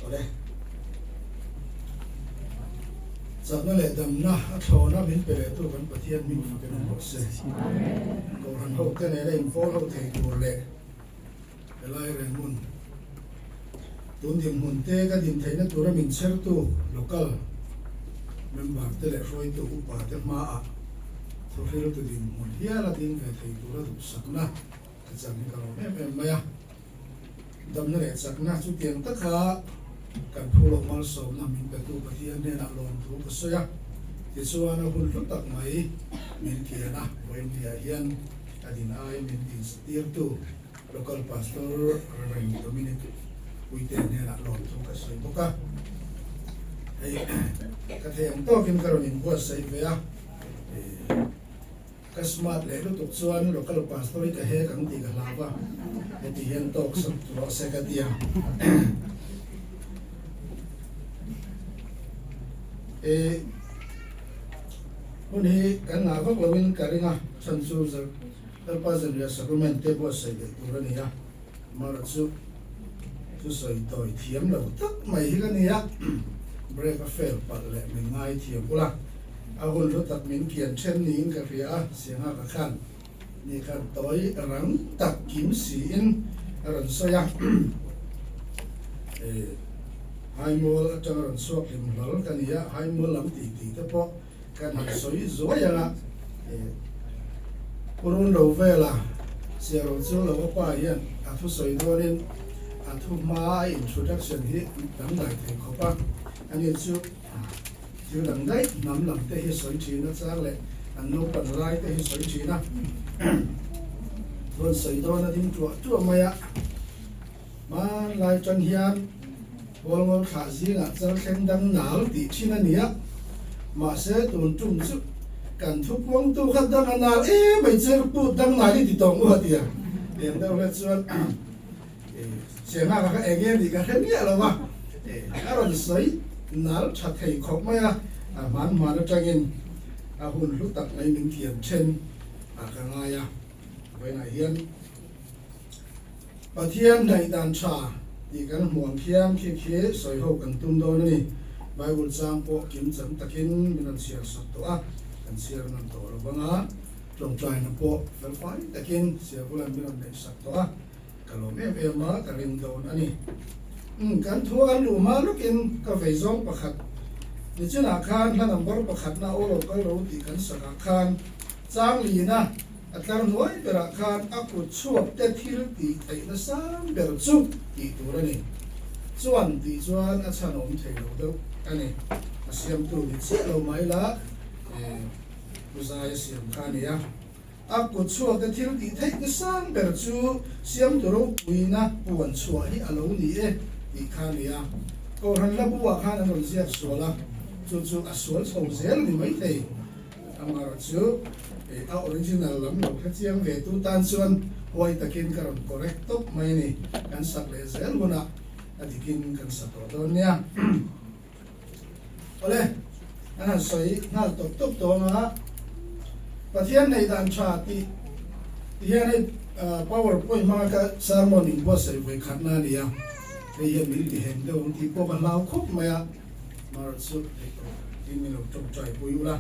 Awle. Chakna leh damna a thlawna min pe lehtu kan Pathian hming fakin awm rawh se. Kohhran ho te nena inpawl ho thei tur leh helai reng hmun tun dinhmun te ka din theihna tura min chhertu local member te leh hruaitu upa te hmaah thuhriltu dinhmun hial a ding ve thei tura duhsakna ka chan hi ka lawm em em mai a. Damna leh chakna chutiang taka kan phu loh malsawmna min petu Pathian hnenah lawmthu ka sawi a, tichuan a hun hlu tak mai min kian a, Vawiinliah hian a din ai min din tirtu Local Pastor Rev. Dominic Puite hnenah lawmthu ka sawi bawk a. Hei ka thei ang tawkin ka rawn inbuatsaih ve a. Ka smart leh lutuk chuan local pastor hi ka hek ang tih ka hlau a, heti hian tawk sak rawh se ka ti a. E hun hi kan ngah vak loin ka ring a, chhan chu Lalpa Zanriah Sacrament te buatsaih leh tur a ni a, amaherawh chu thusawi tawi thiam lo tak mai hi ka ni a, break a fail palh leh min ngai thiam ula, a hun hlu tak min kian then niin ka hria a, Sianga ka khan ni khan tawi rang tak kim siin a rawn sawi a, Haimual atanga rawn chhuak hlim hlawl ka ni a, Haimual lam tih tih te pawh Kan han sawi zuai ang a, Purun lo vela Siaro chu lo a pa hian a thusawi dawnin a thu hma a introduction hi dangdai thei khawp a, ani chu thil dang daih hnam lam te hi sawi thin a chang leh an naupan lai te hi sawi thin a, rawn sawi dawn a ding tuah tuah mai a, hmanlai tan hian Hualngo thlah zingah chal thleng dang nal tih thin a ni a, mahse tun tum chu kan thu puangtu kha dang a nal em mai che put dang nal i ti tawh mu a ti a, eng deuh hlek chuan Sianghaka kha eng nge nih ka hre miah lo a, a rawn sawi nal tha thei khawp mai a, a hman hman atangin a hun hlu tak mai min kian then a ka ngai a, vawiinah hian. Pathian ngaihdan tha tih kan hmuh ang khian khi khi sawi ho kan tum dawn a ni. Bible chang pawh kim chang takin min rawn chhiar sak tawh a, kan chhiar ngam tawh lo vang a, tawngtaina pawh felfai takin Siavulan min rawn neih sak tawh a, ka lawm em em a, ka ring dawn a ni. Umm, kan thu an luh hma lawkin ka vei zawng pakhat nichinah khan hla number pakhatna aw lo kal lo tih kan sakah khan chang lina, A tlar hnuai berah khan a kut chhuak te thil tih theihna sang ber chu tih tur a ni. Chuan tih chuan a chhan awm thei lo deuh a ni. A siamtu ni chiah lo mai la, Pu Zai a siam kha a ni a. A kut chhuak te thil tih theihna sang ber chu siamtu ropuina puan chhuah hi a lo ni e tih kha a ni a. Kohhran hla bu ah khan an rawn ziak sual a, chu chu a sual chho zel a ni maithei. Amaherawh chu a original lam lo hre chiang ve tu tan chuan huai takin ka rawn correct tawp mai a ni. Kan sak leh zel hunah a dikin kan sa tawh dawn nia. Awle, an han sawi nghal tawp tawp tawh ang a, Pathian neih dan tha tih hian hei power point hmanga ka sermon inbuatsaih vawi khatna a ni a, hei hian min ti hem deuh ang tih pawh ka hlau khawp mai a. Mar chu theih tawh tin min lo tawngtai pui ula.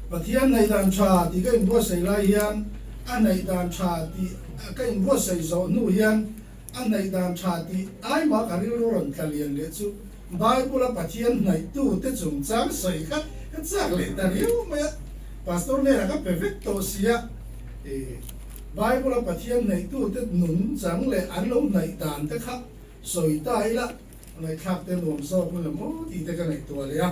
Pathian ngaihdan tha tih ka inbuatsaih lai hian a ngaihdan tha tih ka inbuatsaih zawh hnu hian a ngaihdan tha tih ai mah ka rilru rawn tla lian leh chu Bible a Pathian hnaihtu te chungchang sawi kha ka chak leh ta riau mai a. Pastor hnenah ka pe vek tawh sia Bible a Pathian hnaihtu te nun chang leh an lo hnaih dan te kha sawi ta ila. Ngaihthlak te nuam zawk na maw tih te ka ngaihtuah leh a,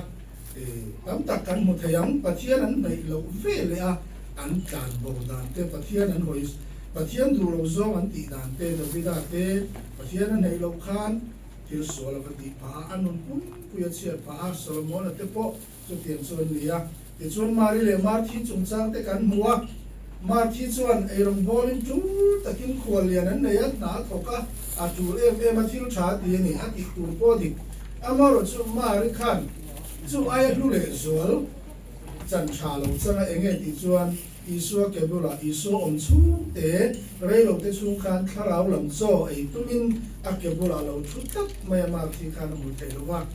tam tak kan hmu thei ang, Pathian an hnaih loh ve leh a, an tlan bo dan te, Pathian an hawi, Pathian duh lo zawng an tih dan te, Davida te Pathian a hnaih loh khan thil sual a va tih phah a, a nun pumpui a chhiat phah a, Solomona te pawh Chutiang chu an ni a. Tichuan Mari leh Marthi chungchang te kan hmu a. Marthi chuan eirawng bawlin tul takin khual lian an nei a, hna a thawk a, a tul em em a, thil tha a ti a ni, a tih tur pawh a dik. Amaherawh chu Mari khan chu aia hlu leh zual chan tha lo changa eng nge tih chuan. Isua ke bulah Isua awm chhung te, rei lo te chhung khan thlarau lam chaw ei tumin a ke bulah lo thu tlat mai a, Marthi khan a hmu thei lo va.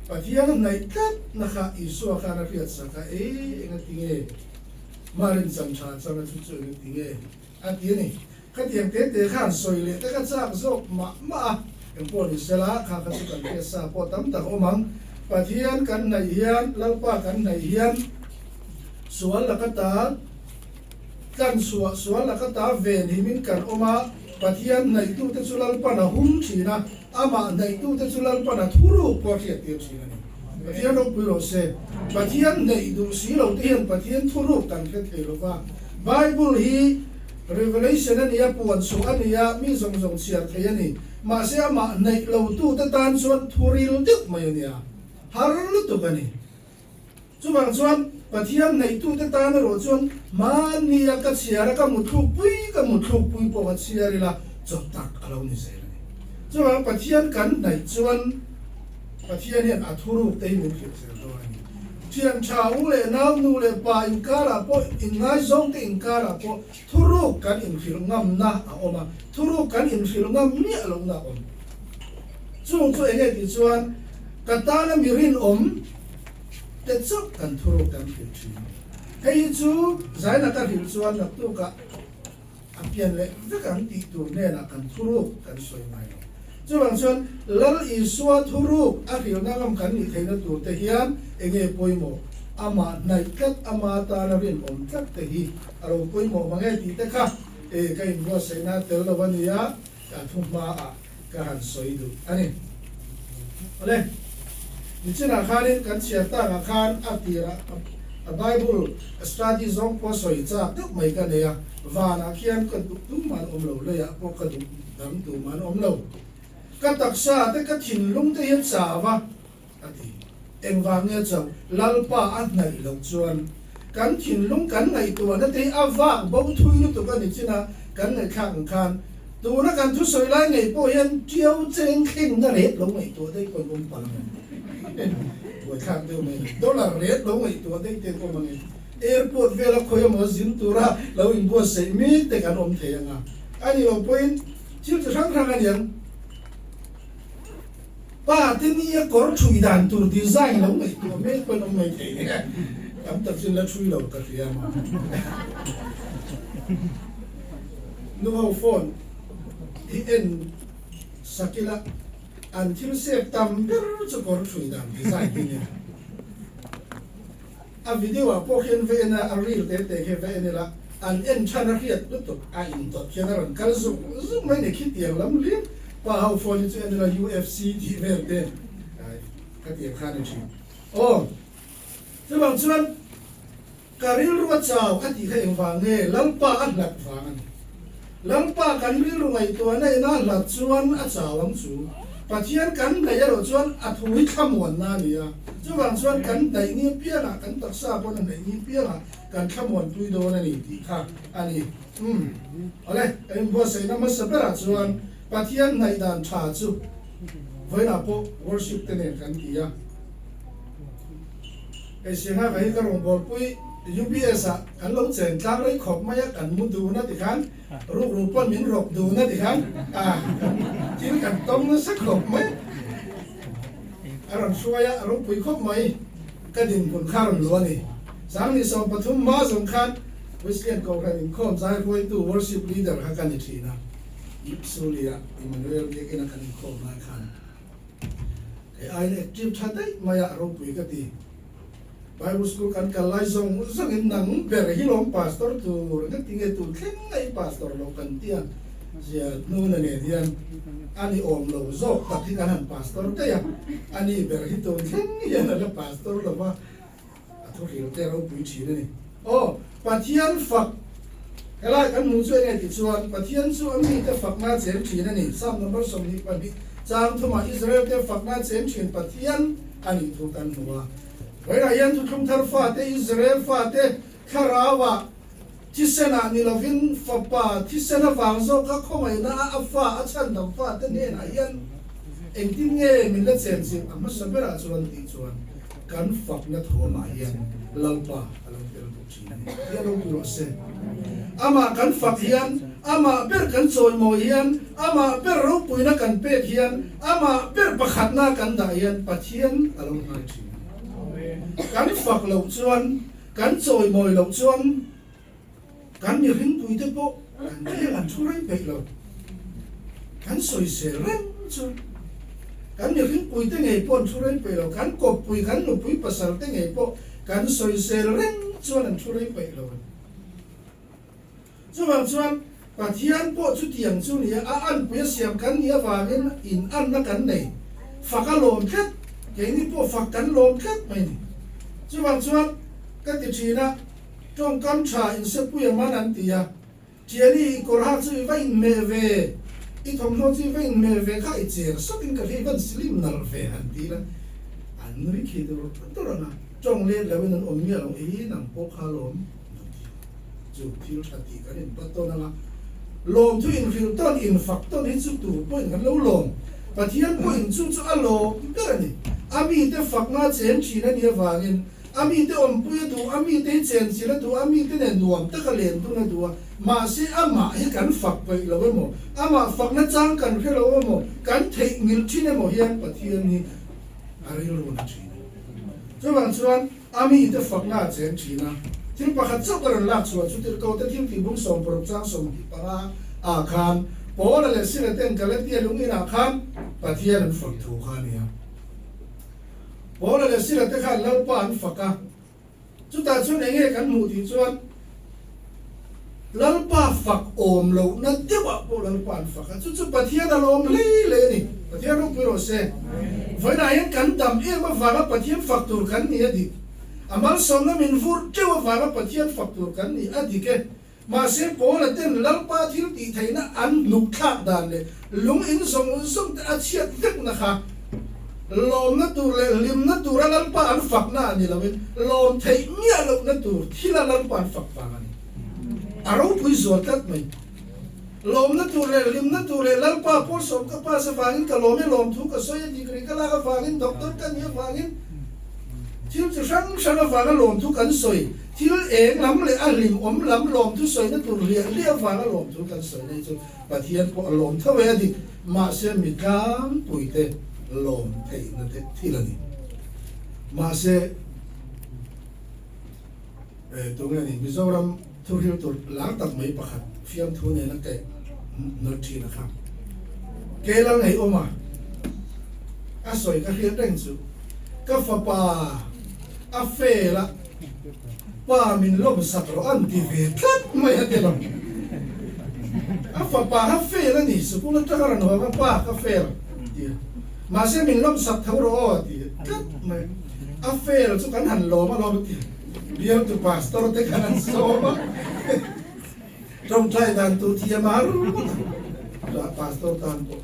Pathian a hnaih tlat na kha Isua khan a hriat sak a, Ei, enga ti nge? Marin chan tha chang a chu chu enga ti nge? A ti a ni. Khatiang te te khan sawi leh te kha chak zawk mah mah a, engpawh ni sela kha kha chu kan hriat sa pawh tam tak awm ang. Pathian kan hnaih hian, Lalpa kan hnaih hian sual laka ta tlan chhuah, sual laka ta ven himin kan awm a, Pathian hnaihtute chu Lalpan a hum thin a, amah hnaihtute chu Lalpan a thuruk pawh a hriattir thin a ni. Pathian ropui rawh se. Pathian hnaih duh si lo te hian Pathian thuruk kan hre thei lo va. Bible hi Revelation a nia, puan chhuah a nia, mi zawng zawng chhiar thei a ni. Mahse amah hnaih lo tute tan chuan thuril deuh mai a nia. Har lutuk a ni. Chuvang chuan Pathian hnaih-tute tan erawh chuan mahnia ka chhiar a, ka muthlukpui ka muthlukpui pawh ka chhiar ila chaw tak a lo ni zel a ni. Chuvang Pathian kan hnaih chuan Pathian hian a thuruk te hi min hrilh zel dawn a ni. Thian tha u leh nau, nu leh pa inkarah pawh, inngaizawngte inkarah pawh thuruk kan inhrilh ngamna a awm a, thuruk kan inhrilh ngam miah lohna a awm. Chung chu enge tih chuan ka tana mi rinawm te chauh kan thuruk kan hrilh thin. Hei hi chu zaina ka hrilh chuan naktukah a pian leh vek ang tih tur hnenah kan thuruk kan sawi ngai lo. Chuvang chuan Lal Isua thuruk a hrilhna ngam kan nih theihna tur te hian enge pawimawh? Amah hnaih tlat, ama tana rinawm tlat te hi a lo pawimawh mange tih te kha e ka inbuatsaihna tel lo a nia. Ka thu hmaah ka han sawi duh a ni. Awle, nichinah khanin kan chhiar takah khan a tirah a Bible study zawng pawh sawi chak deuh mai ka nei a, vanah khian ka duh tum an awm lo, leiah pawh ka duh dang tum an awm lo. Ka taksa te ka thinlung te hian chau a, a ti. Engvang nge chauh Lalpa a hnaih loh chuan kan thinlung kan ngaihtuahna te hi a vak bo thui lutuk a ni chin a, kan ngaihthlak ang khan tuna kan thusawi lai ngei pawh hian tiau cheng thlengna ret lo ngaihtuah daih pawh an awm palh ang em? Buaithlak deuh mai a ni. Dollar ret lo ngaihtuah daih te pawh mang em? Airport vela khawi emaw zin tura lo inbuatsaih mek te kan awm thei ang a, a nih loh pawhin thil chi hrang hrang a niang. Pa te nia kawr thui dan tur design lo ngaihtuah mek pawhin awm mai thei nia, tam tak chu la thui lo ka hria maw. Nu ho phone hi en sak ila an thil save tam ber chu kawr thui dan design hi nia. A video ah pawh khian va en a, a reel te te khi va en ila an en than a hriat lutuk a indawt khian a rawn kal zuk zuk mai ni khitiang lam hlim pa ho phone hi chu en ila UFC tih vel te ka tiang khan a ni thin. Aw chuvang chuan ka rilru a chau a tih kha engvang nge Lalpa a hlat vang a ni. Lalpa kan rilru ngaihtuahna ina hlat chuan a chau ang chu. Pathian kan hnaih erawh chuan a thu hi thlamuanna a ni a, chuvang chuan kan hnaih ni piangah, kan taksa pawn a hnaih ni piangah kan thlamuanpui dawn a ni tih kha a ni. Umm. Awle, kan inbuatsaihna hmasa berah chuan Pathian hnaih dan tha chu vawiinah pawh worship te nen kan ti a. Hei Singha ka hi ka rawngbawlpui UPS ah kan lo chen tlang rei khawp mai a, kan mu dun a tikhan rukru pawn min rawk dun a tikhan a thil kan tawng nasa khawp mai a rawn hruai a, a ropui khawp mai ka dinhmun kha a rawn luh a ni. Sangni 13 hma zawng khan Wesleyan Kohhran inkhawm zai hruaitu worship leader kha ka ni thin a, Sulia Emmanuel Biakina kan inkhawm lai khan. Kei aiin active tha daih mai a ropui ka ti. Bible school kan kal lai zawng zawngin nang ber hi lawm pastor tur nga tinge tun thleng a i pastor lo kan tia zia hnuna nen hian a ni awm lo zawk tak hi kan han pastor daih a, a ni ber hi tun thleng hian a la pastor lo va. A thu hril te ropui thin a ni. Aw, Pathian fak Helai kan hmuh chu enge tih chuan Pathian chu a mite fakna cheng thin a ni. Psalm number 22 chang thumah Israel te fakna cheng thin Pathian a nih thu kan hmu a. Vawiinah hian thuthlung thar fate Israel fate thlarauah thisenah ni lovin fapa thisen avang zawka khawngaihna a a fa a chhandam fate hnenah hian engtin nge min la chenchilh a hmasa berah chuan tih chuan. kan fakna thawmah hian Lalpa a lo tel duh thin a ni. Hi a lo ti rawh se. Amah kan fak hian, amah ber kan chawimawi hian, amah ber ropuina kan pek hian, amah ber pakhatna kan dah hian Pathian a lo hnai thin a ni. Kan fak loh chuan, kan chawimawi loh chuan kan mihringpuite pawh kan thil an thu reng peih lo. Kan sawisel reng chu kan mihringpuite ngei pawh an thu reng peih lo, kan kawppui, kan nupui pasal te ngei pawh kan sawisel reng chuan an thu reng peih lo a ni. Chuvang chuan Pathian pawh chutiang chu nia a anpui a siam kan nih avangin in anna kan nei fak a lawm tlat, keini pawh fak kan lawm tlat mai a ni. Chuvang chuan ka ti thin a, tawngkam tha insepui a man an ti a, Thiani i kawr hak chu i va inhmeh ve, i thawmhnaw chu i va inhmeh ve kha i cher sawtin ka hria i van slim nalh ve han ti ila an nui khi dur dur ang a, tawng let loin an awm miah lo, i nang pawh kha lawm lo ti ang. Chu thil tha tih kan inpat tawn ang a, lawmthu inhrilh tawn, infak tawn hi chu tur pawhin kan lo lawm. Pathian pawhin chu chu a lawm ber a ni. A mite fakna chen thin a nih avangin a mite awmpui a duh, a mite hi chen chilh a duh, a mite nen nuam taka len dun a duh a, mahse amah hi kan fak peih lo emaw, amah fakna chang kan hre lo emaw, kan theihnghilh thin emaw hian Pathian hi a rilru na thin a. Chuvang chuan a mite fakna a cheng thin a, thil pakhat chauh ka rawn lak chhuah chu Tirhkohte thil tih bung 16 chang 25 ah khan Paula leh Sila ten Galatia lung inah khan Pathian an fak thu kha a ni a. Paula leh Sila te khan Lalpa an fak a, chutah chuan eng nge kan hmuh tih chuan Lalpa fak awm lohna deuhah pawh Lalpa an fak a, chu chu Pathian a lawm hlei hlei a ni. Pathian ropui rawh se. Vawiinah hian kan dam em avanga Pathian fak tur kan ni a dik. A malsawmna min vurh teuh avanga Pathian fak tur kan ni a dik e. Mahse Paula ten Lalpa thil tih theihna an hnuk thlak dan leh lung in zawng zawng te a chhiat vekna kha lawmna tur leh hlimna tura Lalpa an fakna a ni loin lawm theih miah lohna tur thila Lalpa an fak vang a ni. A ropui zual tlat mai. Lawmna tur leh hlimna tur leh Lalpa pawlsawm ka pass avangin ka lawm e, lawmthu ka sawi a, degree ka lak avangin, doctor ka nih avangin, thil chi hrang hrang avanga lawmthu kan sawi, thil eng lam leh a hlimawm lam lawmthu sawina tur hliah hliah avanga lawmthu kan sawi nei chu Pathian pawh a lawm tho e a dik, mahse mi tlangpuite lawm theihna te thil a ni. Mahse. Tunge ni Mizoram thuhril tur lar tak mai pakhat fiamthu nena kaih nawlh thin a kha. Keila ngeiawm a, a sawi ka hriat reng chu ka fapa a fail a, pa min lawm sak rawh an ti ve tlat mai a ti lo. A fapa kha fail a ni, sikul atanga rawn haw kha pa ka fail a ti a, mahse min lawm sak tho rawh aw a ti tlat mai. A fail chu kan han lawm alawm a ti. Bialtu pastor te khan an sawm a, tawngtai dan tur thiam a har ngawt a, pastor tan pawh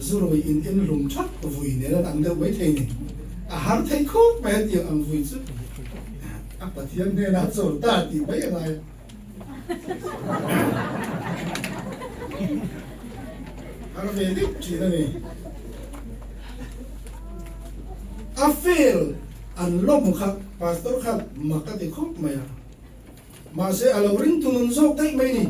zurui in in hlum thak vui nen an ang deuh mai thei ni. A har thei khawp mai a tiang ang vui chu a Pathian hnenah chawl ta tih mai a ngai a. Har ve deuh thin a ni. A fail an lawm kha pastor khan mak a ti khawp mai a, mahse a lo ring tunun zawk daih mai ni.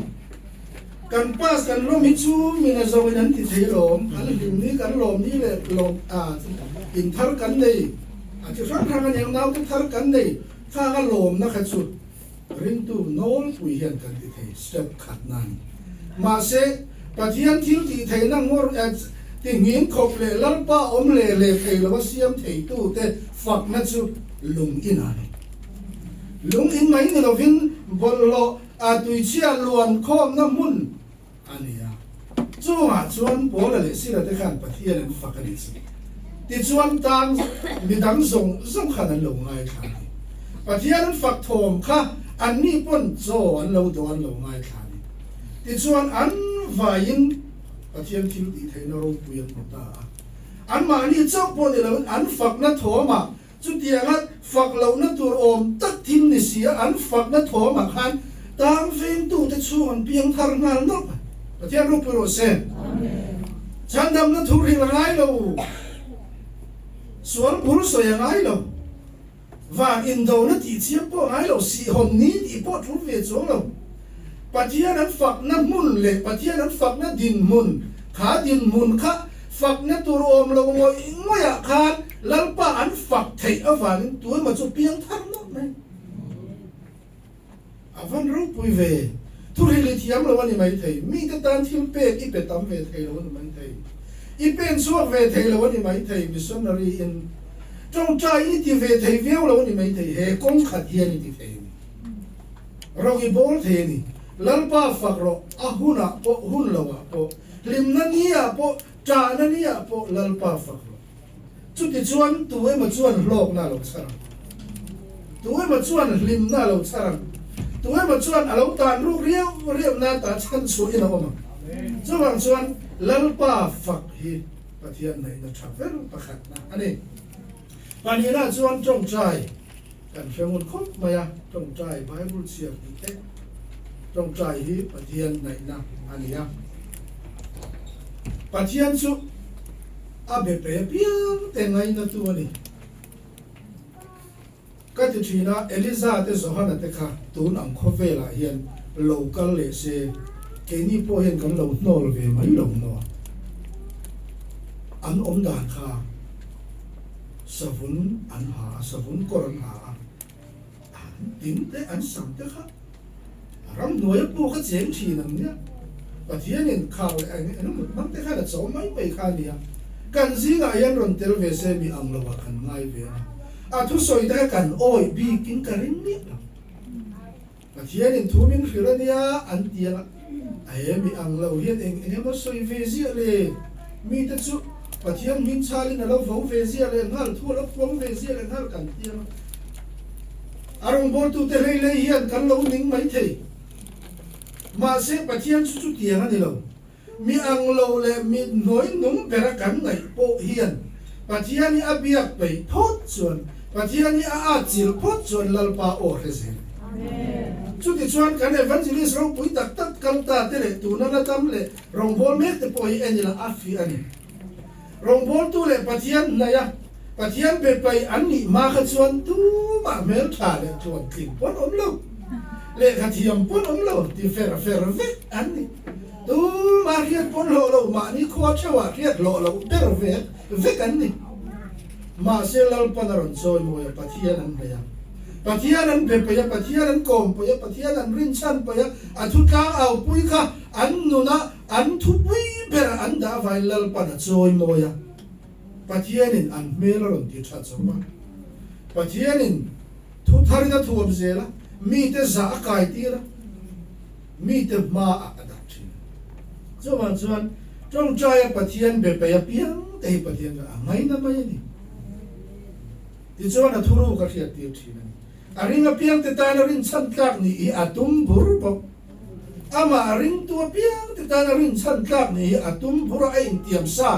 Kan pass kan lawm hi chu mina zawngin an ti thei alawm, kan hlim ni kan lawm ni leh lawm a in thar kan nei a chi hrang hrang a niang naute thar kan nei khang a lawmna kha chu Ringtu nawlpui hian kan ti thei step khat na a ni. Mahse, Pathian thil tih theihna ngawr ti nghing khawp leh Lalpa awm leh leh thei lova siam theitute fakna chu lung in a ni. Lung in mai ni lovin bawlhhlawh a tuichhia luan khawmna hmun a ni a. Chungah chuan Paula leh Sila te khan Pathian an fak a ni chu. Tichuan tang midang zawng zawng khan an lo ngaithla a ni. Pathian an fak thawm kha anni pawn chaw an lo dawh an lo ngaithla a ni. Tichuan an vaiin Pathian thil tih theihna ropui an hmu ta a. Anmahni chauh pawh ni loin an fakna thawmah Chutianga fak lohna tur awm tak thil ni si a, an fakna thawmah khan tang vengtute chhung an piang thar nghal nawlh a. Pathian ropui rawh se. Chhandamna thu hril a ngai lo. Sual bul sawi a ngai lo. Van indona tih chiam pawh a ngai lo, sihhawn ni tih pawh tul ve chuang lo. Pathian an fakna hmun leh Pathian an fakna dinhmun, kha dinhmun kha fakna tur awm lo ngawih ngawihah khan Lalpa an fak theih avangin tuemaw chu piang thar nawk mai. A van ropui ve. Thuril i thiam lo a ni maithei. Mite tan thil pek i pe tam ve thei lo a ni maithei. I pen chhuak ve thei lo a ni maithei. Missionary in tawngtai i ti ve thei viau lo a ni maithei. He kawng khat hian i ti thei a ni. Ro i bawl thei a ni. Lalpa fak rawh, a hunah pawh, hun loah pawh, hlimna ni-ah pawh, ṭahna ni-ah pawh Lalpa fak rawh. Chutichuan tu emaw chuan hlawkna a lo chhar ang. Tu emaw chuan hlimna a lo chhar ang. Tu emaw chuan a lo tan ruk riau riau nan ta chhan chhuahin a awm ang. Chuvang chuan Lalpa fak hi Pathian ngaihna tha ber pakhatna a ni. Pahnihna chuan tawngtai kan hre ngun khawp mai a, tawngtai Bible chhiar tih te, tawngtai hi Pathian ngaihna a ni a. Pathian chu A be pe piang te ngaina tu a ni. Ka ti thin a, Eliza te Johana te kha tun ang khawvelah hian lo kal leh se, keini pawh hian kan lo hnawl ve mai lo maw? An awm dan kha savun an ha a, savun kawr an ha a, an tin te an sam te kha Ramhnuaia pawh ka cheng thin ang nia. Pathianin khar leh eng eng mut hmang te khan a chawm mai mai kha a nia. Kan zingah hian rawn tel ve se mi ang loah kan ngai ve a. A thusawi te kha kan awih bikin ka ring miah lo. Pathianin thu min hrilh a nia an ti ang a, a he mi ang lo hian eng eng emaw sawi ve ziah le. Mite chu Pathian hming chhalin a lo vo ve ziah leh nghal, thu a lo puang ve ziah leh nghal kan ti ang a. A rawngbawltute hlei hlei hian kan lo ning mai thei. Mahse, Pathian chu chutiang a ni lo. Mi ang lo leh mi hnuai nung bera kan ngaih pawh hian Pathian hi a biak peih phawt chuan, Pathian hi a atchilh phawt chuan Lalpa aw hre zel. Chutichuan kan evangelist ropui tak tak kal ta te leh tuna la dam leh rawngbâwl mek te pawh hi en ila a fiah a ni. Rawngbawltu leh Pathian hnaih a, Pathian be paih an nih hma kha chuan tumah hmeltha leh tluan tling pawn awm lo, lehkha thiam pawn awm lo ti fer fer vek an ni. Tumah hriat pawn hlawh lo, mahni khua theuhah hriat hlawh loh ber vek vek an ni. Mahse Lalpan a rawn chawi mawi a, Pathian an hnaih a, Pathian an be paih a, Pathian an kawm paih a, Pathian an rinchhan paih a, a thutlang aupui kha an nunah An thupui ber an dah avangin Lalpan a chawi mawi a, Pathianin an hmel a rawn ti tha chauh a. Pathianin thu tharin a thuam zel a, mite zah a kai tir a, mite hmaah a dah thin. Chuvang chuan tawngtaia Pathian be peih apiang te hi Pathian chuan a ngaina mai a ni. Tichuan a thuruk a hriat tir thin a ni. A ring apiang te tana rinchhan tlak nih hi a tum bur bawk. Amah a ringtu apiang te tana rinchhan tlak nih hi a tum bur a, a intiam sa.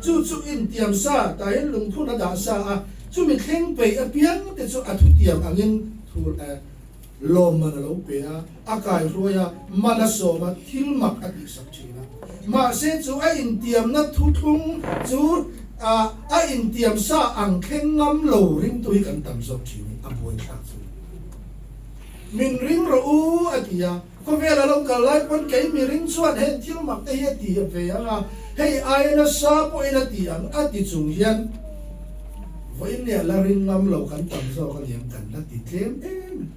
Chu chu intiam sa, tah hian lungphun a dah sa a, chumi thleng peih apiang te chu a thutiam angin thur eh lawmman a lo pe a, a kaihruai a, man a sawm a, thil mak a tihsak thin a. Mahse chu a intiamna thuthlung chu a a intiam sa ang thleng ngam lo ringtu hi kan tam zawk thin a, a buaithlak chu. Min ring rawh u, a ti a. Khawvel a lo kal lai pawn kei mi ring chuan heng thil mak te hi a ti ve ang a, hei aia nasa pawhin a ti ang a ti chung hian vawiin nia la ring ngam lo kan tam zawk a niang kan la ti tlem em.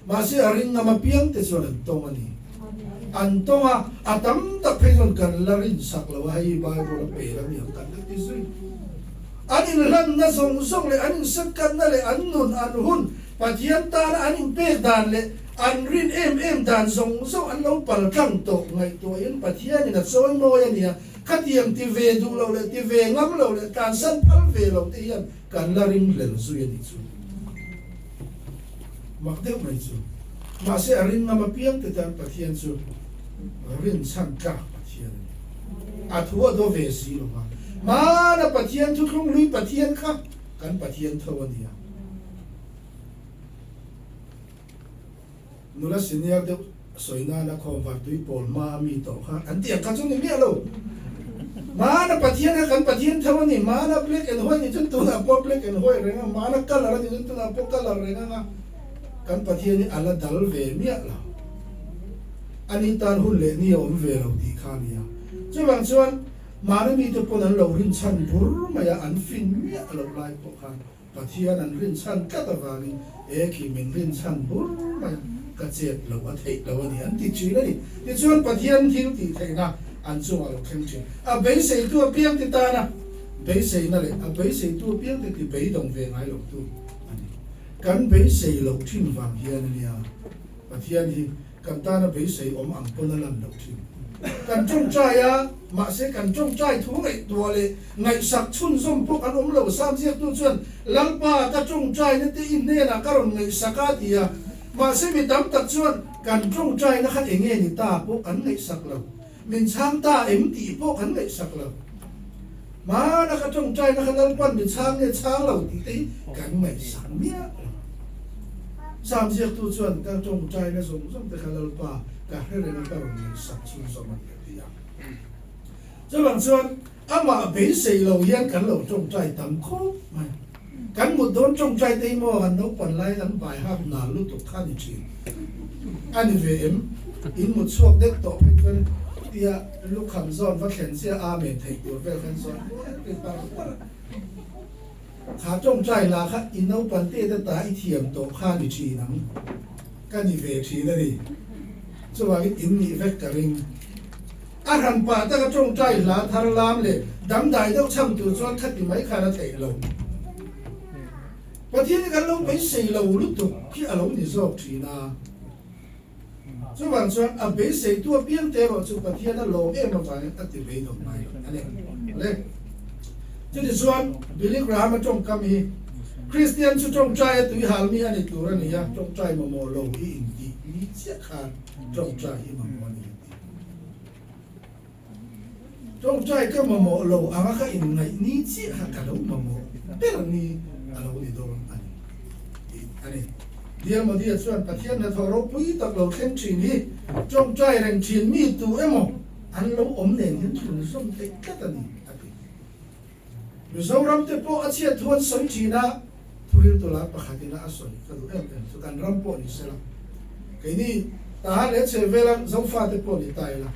Mahse a ring ngam apiang te chuan an tawng a ni. An tawng a, a tam tak phei chuan kan la rin sak lo a, hei Bible a pel a niang kan la ti zui. An inhlanna zawng zawng leh an insetkatna leh an nun an hun Pathian tana an inpek dan leh an rin em em dan zawng zawng an lo pal tlang tawh ngaihtuahin Pathianin a chawi mawi a nia. Khatiang ti ve duh lo leh ti ve ngam lo leh tlansan phal ve lo te hian kan la ring hlel zui a nih chu. Mak deuh mai chu. Mahse a ring ngam apiang te tan Pathian chu rinchhan tlak Pathian a ni. A thu a daw ve si lo va. Hmana Pathian thuthlung hlui Pathian kha kan Pathian tho a nia. Nula senior deuh sawi nana khawmvar tui pawl hma a mi tawh kha an ti ang kha chu ni miah lo. Hmana Pathian kha kan Pathian tho a ni. Hmana black and white ni chuan tunah pawh black and white reng a, hmana colour a ni chuan tunah pawh colour reng ang a. Kan Pathian hi a la dal ve miah lo. Ani tan hun leh ni a awm ve lo tih kha a ni a. Chuvang chuan hmana mite pawn an lo rinchhan bur mai a, an fin miah loh lai pawh khan Pathian an rinchhan tlat avangin he khi min rinchhan bur mai a, ka chet loh a theih lo a ni an ti thin a ni. Tichuan Pathian thil tih theihna an chungah lo thleng thin. A beiseitu apiangte tana beiseina leh a beiseitu apiangte ti beidawng ve ngai lo tu a ni. Kan beisei loh thin vang hian a nia Pathian hi Kan tana beisei awm ang pawn a lan loh thin. Kan tawngtai a, mahse kan tawngtai thu ngaihtuah leh ngaihsak chhunzawm pawh kan awm lo. Sam ziaktu chuan, Lalpa, ka tawngtaina te i hnenah ka rawn ngaihsak a, ti a. Mahse mi tam tak chuan kan tawngtaina kha eng nge ni ta pawh kan ngaihsak lo. Min chhang ta em tih pawh kan ngaihsak lo. Hmana ka tawngtaina kha Lalpan mi chhang nge chhang lo tih te hi kan ngaihsak miah lo. Sam ziaktu chuan ka tawngtaina zawng zawng te kha Lalpa ka hre reng a ka rawn ngaihsak chhunzawm a ni a ti a. Chuvang chuan amah beisei lo hian kan lo tawngtai tam khawp mai. Kan mut dawn tawngtai te hi maw kan naupan lai kan bai hak nal lutuk kha ni thin a ni ve em? In mut chhuak deuh tawh phei chuan tia lukham zawn va thlen chiah amen theih tur vel khan zawn ri par par a. Kha tawngtai lah kha i naupan te te ta i thiam tawh kha ni thin ang ka ni ve thin a ni. Chuvangin in nih vek ka ring. A hran pah taka tawngtai hla thar lam leh dangdai deuh chham tur chuan khati mai khan a theih lo. Pathian hi kan lo beisei lo lutuk khi a lo ni zawk thin a. Chuvang chuan a beiseitu apiang te erawh chu Pathian a lawm em avangin a ti beidawng ngai lo a ni. Awle. Chutichuan Billy Graham a tawngkam hi Kristian chu tawngtai a tuihalmi a ni tur a ni a, tawngtai mamawh lo i intih ni chiah khan tawngtai i mamawh a ni a ti. Tawngtai ka mamawh lo anga ka inngaih ni chiah kha ka lo mamawh ber ni a lo ni dawn a ni tih a ni. Dear Modi-a chuan Pathian hnathawh ropui tak lo thleng thin hi tawngtai reng thin mi tu emaw an lo awm nen hian thlunzawm theih tlat a ni a ti. Mizoram te pawh a chhiat thu an sawi thin a, thuril tula pakhatin a sawi ka duh em em chu kan ram pawh ni sela, keini Tahan leh chhehvela Zofa te pawh ni ta ila,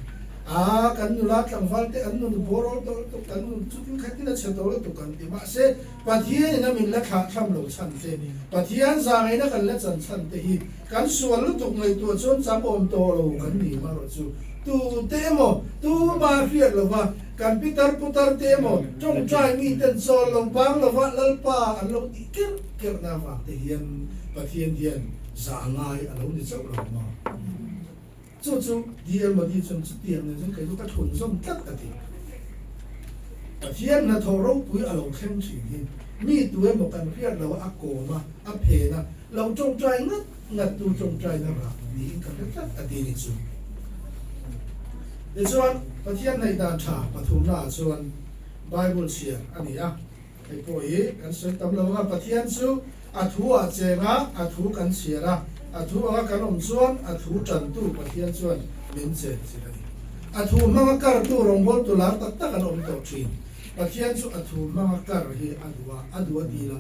aa kan nula tlangval te an nun bawrawl tawh lutuk, kan nun chutin khatin a chhe tawh lutuk kan ti. Mahse, Pathianin a min la thlah thlam lo chhan te, Pathian zangaihna kan la chan chhan te hi kan sual lutuk ngaihtuah chuan chang awm tawh lo kan ni marawh chu tute emaw tuma hriat lova, Kan pitar putar te emaw tawngtai miten chawl lo bang lova Lalpa an lo tih kerh kerhna avang te hian Pathian hian zah ngai a lo ni chauh lo maw? Chu chu DL Modi chuan chutiang nen chuan kei chu ka thlun zawm tlat a ti. Pathian hnathawh ropui a lo thleng thin hi mi tu emaw kan hriat lo a kawm a, a phen a, lo tawngtai ngat ngat tu tawngtaina rah niin ka hre tlat a ti ni chu. Tichuan, Pathian neih dan tha pathumnaah chuan Bible chhiar a ni a. Hei pawh hi kan sawi tam lo anga Pathian chu a thu ah cheng a, a thu kan chhiar a, a thu anga kan awm chuan a thu tantu Pathian chuan min chen chilh a ni. A thu hmanga kartu rawngbawltu lar tak tak an awm tawh thin. Pathian chu a thu hmanga kar hi a duh a, a duh a ti la,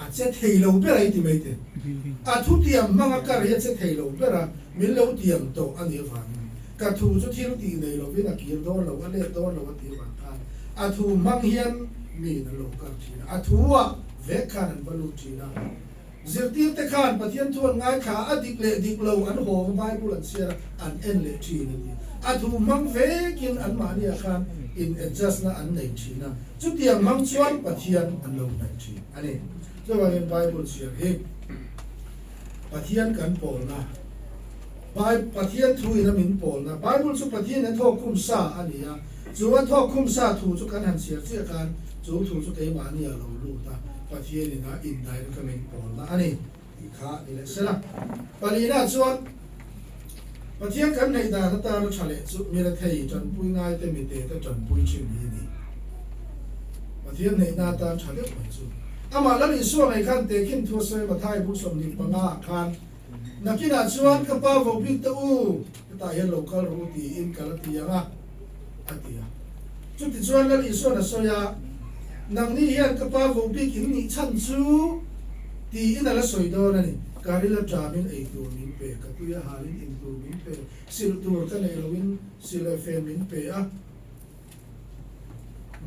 a che thei lo ber a i ti mai te. A thutiam hmanga kar hi a che thei lo ber a, min lo tiam tawh a nih avangin ka thu chu thil tih nei lovin a kir dawn lo, a let dawn lo a tih avang khan a thu hmang hian miin an lo kar thin a, a thu ah vek khan an va lut thin a. Zirtirte khan Pathian thu an ngaithla a, a dik leh dik lo an haw a, Bible an chhiar a, an en leh thin a ti. A thu hmang vekin anmahniah khan in adjust na an nei thin a. Chutiang hmang chuan Pathian an lo hnaih thin a ni. Chuvangin Bible chhiar hi Pathian kan pawlna, Pathian thu ina min pawlna, Bible chu Pathian in a thawk khum sa a ni a, chu a thawk khum sa thu chu kan han chhiar chiah khan chu thu chu keimahni a lo lut a, Pathian ina indirect a min pawlna a ni tih kha ni leh sela. Palina chuan Pathian kan neih dan atana tha leh chu mi rethei tanpui ngaite mite te tanpui thin hi a ni. Pathian neihna atan tha deuh mai chu. Amah Lal Isua ngei khan tehkhin thu a sawi Mathai bu 25 ah khan, Nakinah chuan ka pa vo bik te u, hetah hian lo kal rawh u tiin ka la ti ang a, a ti a. Chutichuan Lal Isua'n a sawi a, Nangni hian ka pa vo bik in nih chhan chu tiin a la sawi dawn a ni. Ka ril aṭamin ei tur min pe, ka tui a halin in tur min pe, silh tur ka nei loin silh leh fen min pe a.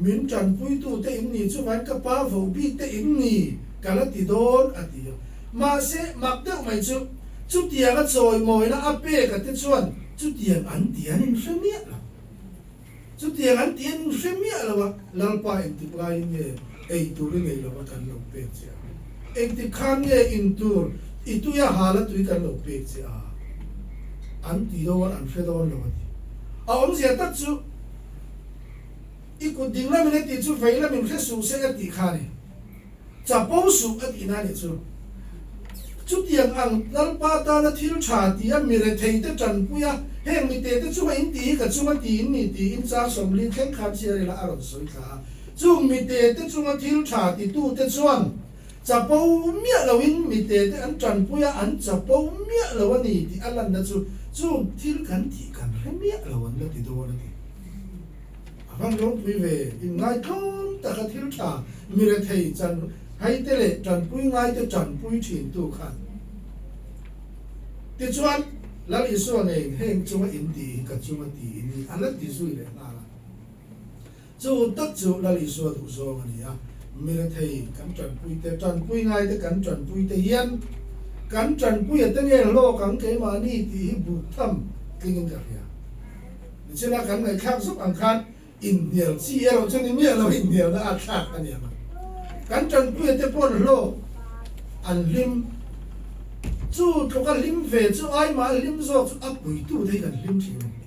Min ṭanpuitute in ni chuvain ka pa vo bik te in ni ka la ti dawn a ti a. Mahse, mak deuh mai chu chutiang a chawimawina a pek a te chuan chutiang an ti an inhre miah lo. Chutiang an ti an inhre miah lo a, Lalpa engtik laiin nge ei tur i nei lo a kan lo pek che a? Engtik khan nge in tur i tui a hal a tui kan lo pek che a? An ti dawn an hre dawn lo a ti. A awmzia tak chu i kut ding lamin a tih chu vei lamin hre suh se a tih kha a ni. Chapo suh a tihna a nih chu. Chutiang ang Lalpa tana thil tha ti a mi rethei te tanpui a, heng mite te chunga in ti hi ka chunga ti in ni tiin chang 40 thleng khan chhiar ila a rawn sawi thla a. Chung mite te chunga thil tha titu te chuan Chapo miah loin mite te an tanpui a, an chapo miah lo a ni tih a lanna chu chung thil kan tih kan hre miah lo an la ti dawn a ti. A van ropui ve, inngaithlawm taka thil tha mi rethei chan haite leh tanpui ngaite tanpui thintu khan. Tichuan, Lal Isua ngeiin heng chunga in ti hi ka chunga ti in ni a la ti zui leh nghal a. Chu tak chu Lal Isua duhzawng a ni a, mirethei kan tanpuite, tanpui ngaite kan tanpuite hian kan tanpui a te nge hlawk ang keimahni tih hi buk tham tlingin ka hria. Nichina kan ngaihthlak zuk ang khan inhnial chi erawh chu ni miah lo inhnialna a thlak a ni ang a. Kan tanpui a te pawn hlawk an hlim, chu tluka hlim ve chu aimah hlim zawk chu a puitute hi kan hlim thin a ni.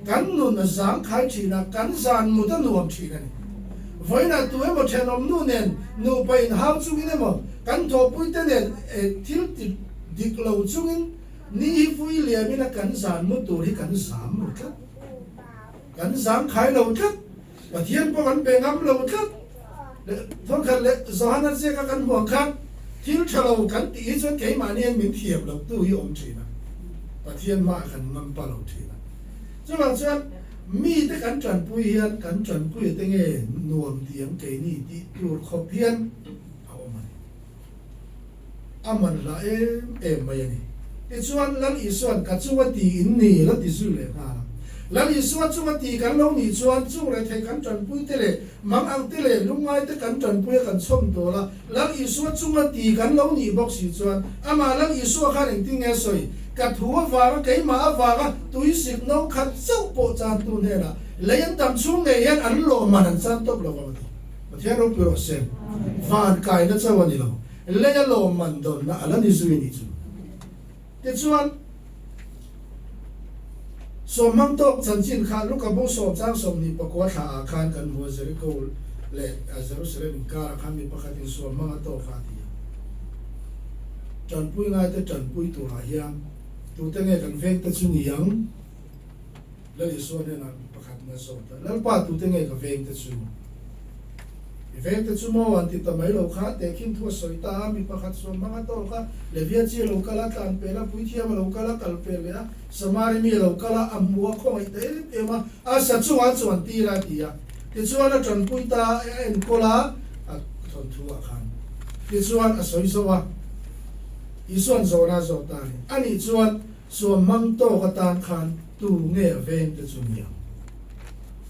Kan nun a zang khai thin a, kan zan mut a nuam thin a ni. Vawiinah tu emaw thenawm nu nen nupa inhau chungin emaw, kan thawhpuite nen thil ti dik lo chungin ni hi vui liamin a kan zan mut tur hi kan zam ru tlat. Kan zang khai lo tlat. Pathian pawh kan pe ngam lo tlat. Leh thawkhat leh Johana ziaka kan hmuh ang khan thil tha lo kan tih hi chuan keimahni hian min thiam loh tu hi awm thin a, Pathian hmaah kan ngam pa lo thin a. Chuvang chuan mite kan tanpui hian kan tanpui te nge nuam tiang keini tih tur khawp hian a awm a ni. A man hlah em em mai a ni. Tichuan, Lal Isua'n ka chunga ti in ni la ti zui leh nghal a. Lal Isua chunga ti kan lo nih chuan chung rethei kan tanpui te leh mang ang te leh lungngai te kan tanpui a kan chhawm dawl a. Lal Isua chunga ti kan lo nih bawk si chuan amah Lal Isua khan engtin nge sawi? Ka thu avanga keimah avanga tuisik no khat chauh pawh chantu hnenah lei an tam chhung ngei hian an lawmman an chan tawp lo vang a ti. Pathian ropui rawh se, van kaina chauh a ni lo, leia lawmman dawnna a la ni zui a nih chu. Tichuan, sawmhmang tawk chanchin kha Luka bu sawm chang 24 thla ah khan kan hmu a, Jeriko leh Jerusalem inkarah khan mi pakhatin sawmhmang a tawk a ti a. Tanpui ngaite tanpui turah hian tute nge kan vengte chu ni ang? Lal Isua hnenah mi pakhat na zawt a, Lalpa, tute nge ka vengte chu? I vengte chu maw? An ti ta mai lo kha, tehkhin thu a sawi ta a, mi pakhat chuan hmang a tawk a, Levia chi a lo kal a, tlan pel a, puithiam a lo kal a, kal pel leh a, Samari mi a lo kal a, a hmu a, khawngaih ta em em a, a sa chungah chuan tir a ti a. Tichuan a tanpui ta a, a enkawl a, a thawnthu ah khan. Tichuan a sawi zo a, Isua'n zawhna a zawh ta a ni. Anih chuan Suam hmang tawk atan khan tu nge a veng te chu ni ang?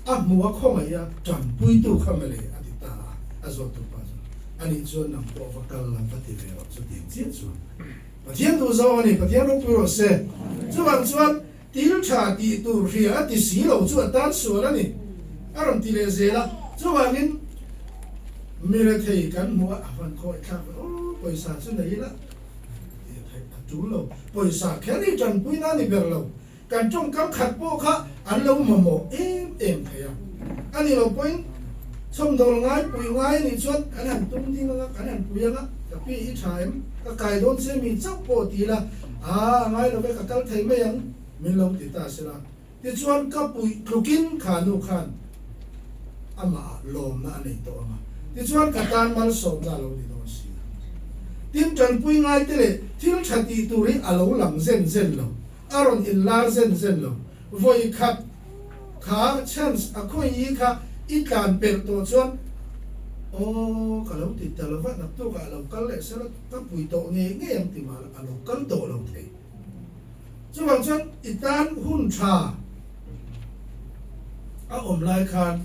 A hmu a khawngaih a, tanpuitu kha mawle a ti ta a, a zawttu pa chuan, Anih chuan nang pawh va kal la va ti ve rawh chutiang chiah chuan Pathian duh zawng a ni, Pathian ropui rawh se. Chuvang chuan thil tha tih tur hria a ti si lo chu a tan sual a ni, a rawn ti leh zel a. Chuvangin mi rethei kan hmuh a, a van khawngaih thlak ve aw, pawisa chu nei ila, Tih theih a tul lo. Pawisa kher hi tanpuina a ni ber lo. Kan tawngkam khat pawh kha an lo mamawh em em thei a. A ni lo pawhin chhawmdawl ngai pui ngai a nih chuan kan han tum ding anga, kan han pui anga, ka pi i tha em, ka kai dawn che mi chauh pawh ti ila, aa a ngai lo ve ka kal thei mai ang min lo ti ta sela. Tichuan ka puih tlukin kha nu khan amah lawmna a nei tawh ang a, tichuan ka tan malsawmna a lo ni dawn si a. Tin, tanpui ngaite leh thil tha tih tur hi a lo lang zen zen lo, a rawn inlar zen zen lo. Vawi khat kha chance a khawi kha I tlan pelh tawh chuan, Aw, ka lo ti ta lo va, naktukah a lo kal leh sela ka pui tawh ngei ngei ang ti mah la, a lo kal tawh lo thei. Chuvang chuan i tan hun tha a awm lai khan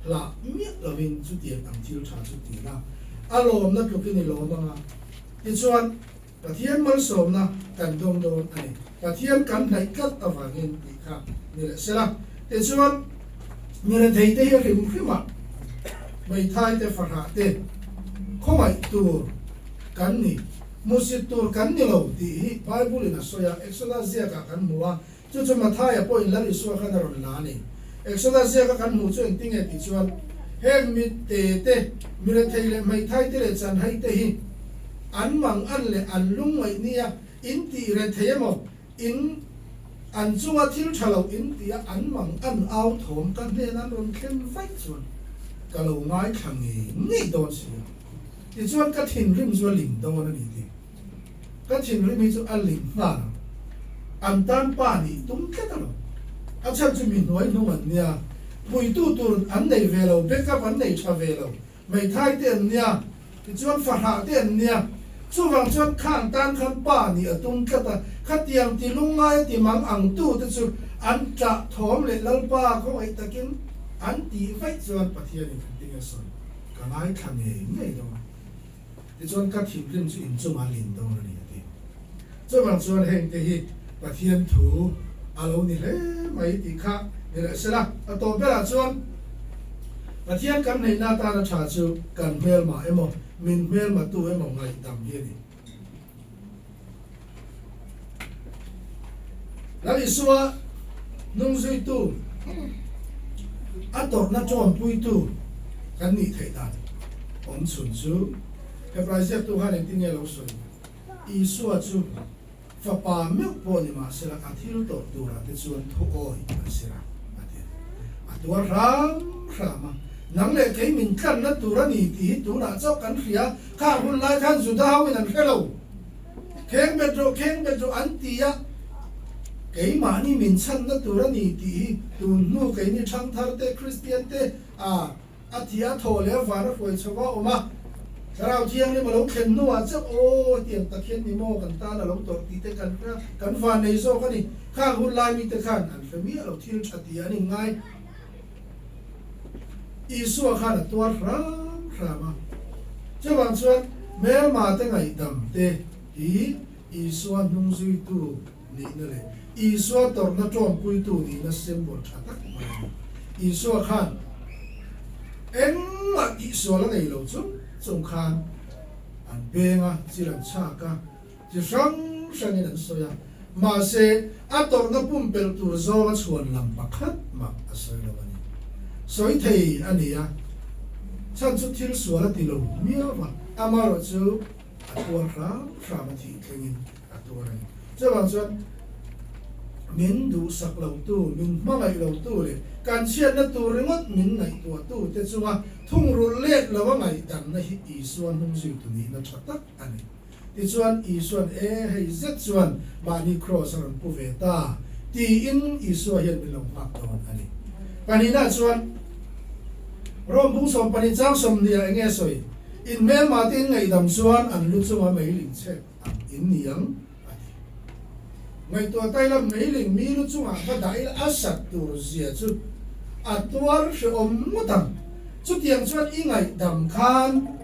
hlah miah lovin chutiang ang thil tha chu ti la, a lawmna tlukin i lawm ang a. Tichuan, Pathian malsawmna kan dawng dawn a ni. Pathian kan hnaih tlat avangin tih kha ni leh sela. Tichuan, mi retheite hi a hrim hrim a, hmeithai te, fahrah te khawngaih tur kan ni. Hmuhsit tur kan ni lo tih hi Bible in a sawi a, Exodus ziakah kan hmu a, chu chu Mathaia pawhin Lal Isua khan a rawn la a ni. Exodus ziaka kan hmuh chu engtinge tih chuan, heng mi te te, mi rethei leh hmeithai te leh chanhai te hi an mang an leh an lungngaih nia in tih rethei emaw, in an chunga thil tha lo in tia an mang an au thawm ka hnen an rawn thlen vaih chuan ka lo ngaithla ngei ngei dawn si a. Tichuan ka thinrim chu a ling dawn a ni tih. Ka thinrim hi chu a ling nghal ang. An tan pa nih tum tlat a lo. A chhan chu mi hnuai hnung an nia. Puitu tur an nei ve lo, backup an nei tha ve lo. Hmeithai te an nia, tichuan fahrah te an nia. Chuvang chuan khang tan khan pa nih a tum tlat a. Khatiang ti lungngai a ti mang ang tu te chu an ṭah thawm leh Lalpa khawngaih takin an tih vaih chuan Pathianin an ti nge sawi. Ka ngaithla ngei ngei dawn a, tichuan ka thinrim chu inchungah a lin dawn a ni a ti. Chuvang chuan heng te hi Pathian thu a lo ni hle mai tih kha ni leh sela, a tawp berah chuan Pathian kan neihna atana tha chu kan hmelma emaw min hmelmatu emaw ngaihdam hi a ni. Lal Isua hnungzuitu, a tawrhna ṭawmpuitu kan nih theih dan awm chhun chu Hebrai ziaktu khan engtin nge lo sawi? Isua chu fapa meuh pawh ni mah sela a thil tawrh turah te chuan thu awi a zir a, a ti. A tuar hram hram a, nang leh kei min tlanna tur a ni tih hi tunah chauh kan hria. Khang hun lai khan Juda ho in an hre lo. Kheng bet rawh, kheng bet rawh an ti a, keimahni min chhanna tur a ni tih hi tun hnu keini thangthar te, Kristian te a a thi a thaw leh a van a hruai chho a awm a, Thlarau Thianghlim a lo thlen hnuah chauh aw hetiang tak hian ni maw kan tan a lo tawrh tih te kan hria, kan van nei zawk a ni. Khang hun lai mite khan an hre miah lo thil tha tih an inngai. Isua khan a tuar hram hram a. Chuvang chuan hmelma te ngaihdam te hi Isua hnungzuitu nihna leh Isua tawrhna tawmpuitu nihna symbol tha tak mai a ni. Isua khan engmah tihsual a nei lo chung chung khan an beng a, chil an chhak a, chi hrang hrangin an sawi a, mahse a tawrhna pumpelh tur zawnga chhuan lam pakhat mah a sawi lo a ni. Sawi thei a ni a, chhan chu thil sual a ti lo miau a, amaherawh chu a tuar hram hram a thih thlengin a tuar a ni. Chuvang chuan min duhsak lotu, min hmangaih lotu leh kan chhiatna tur ringawt min ngaihtuahtu te chunga thungrulh let lo a ngaihdamna hi Isua hnungzuitu nihna tha tak a ni. Tichuan, Isua'n, E, hei zet chuan mahni kraws a rawn pu ve ta, tiin Isua hian min lo nghak dawn a ni. Pahnihna chuan, Rom bung 12 chang 20 ah enge sawi? In hmelma te in ngaihdam chuan an lu chunga meiling chhek ang in ni ang, a ti. Ngaihtuah ta ila meiling mi lu chungah va dah ila a sat tur zia chu a tuar hrehawm ngawt ang. Chutiang chuan i ngaihdam khan